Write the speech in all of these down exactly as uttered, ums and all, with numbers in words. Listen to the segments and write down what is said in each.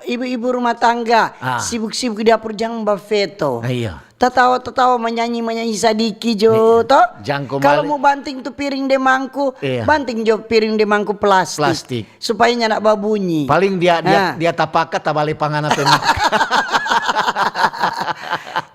ibu-ibu rumah tangga, ah, sibuk-sibuk di dapur, jang bafeto. Ah, iya. Tatawa-tatawa, manyanyi-manyanyi sadiki jo, iya, to? Jang kong bale. Kalo mo banting tu piring deng mangku, iya, banting jo piring deng mangku plastik. Plastik. Supaya nyanda babunyi. Paling dia, dia, ah, dia tapaka tabale pa ngana pe mangku.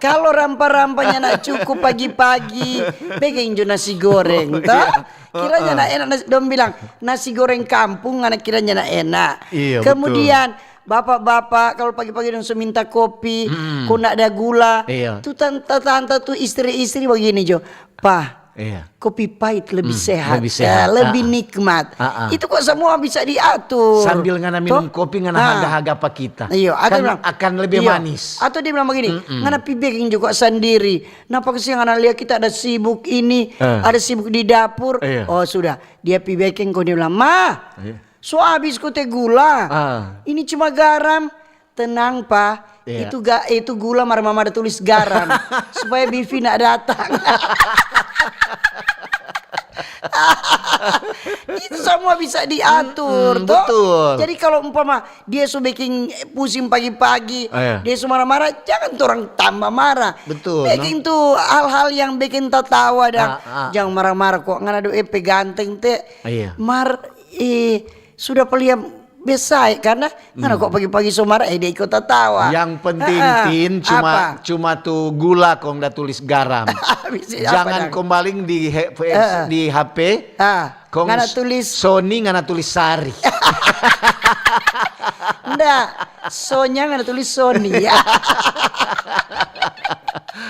Kalo rampa-rampa nyanda cukup pagi-pagi, beking jo nasi goreng, to? Iya. Kiranya na enak nasi, dong bilang, "Nasi goreng kampung, ngana kiranya na enak." Iya, betul. Kemudian, bapak-bapak, kalau pagi-pagi dong so minta kopi, mm-mm, kong nda ada gula, iya, tu tanta-tanta tu istri-istri bagini jo, "Pa, iya, kopi pait lebih, hmm, sehat, lebih sehat, eh, lebih, ah, ah, nikmat." Ah, ah. Itu kok semua bisa diatur. Sambil ngana minum, toh, kopi, ngana, ah, haga-haga pa kita. Iyo, atau kan bilang, akan lebih, iyo, manis. Atau dia bilang begini, mm-mm, "Ngana pi beking juga sandiri. Napa kasiang ngana lia kita ada sibuk ini, eh, ada sibuk di dapur?" Iya. Oh, sudah. Dia pi beking kong dia bilang, "Ma, iya, so abis kote gula. Ah. Ini cuma garam." "Tenang, Pa. Iya. Itu ga-, itu gula mar mama ada tulis garam. Supaya bifi nak datang." Itu semua bisa diatur, mm-mm, toh? Betul. Jadi kalau umpama dia su beking pusing pagi-pagi, ah, iya, dia su marah-marah, jangan torang tambah marah. Betul, no? Beking tu hal-hal yang beking tatawa dang. Ah, ah. Jang marah-marah kok, ngana do epe ganteng te. Ah, iya. Mar, eh, sudah paliang besae karena ngana, hmm, kok pagi-pagi so marah, eh, dia iko tatawa. Yang penting, ah, ah, Tin, cuma, apa? Cuma tu gula kong da tulis garam. Bisa apa dang? Jangan kombaling di he-, eh, eh, di H P. Ah, kong ngana s-, tulis Sony, ngana tulis Sari. Nda, Sonya ngana tulis Sony.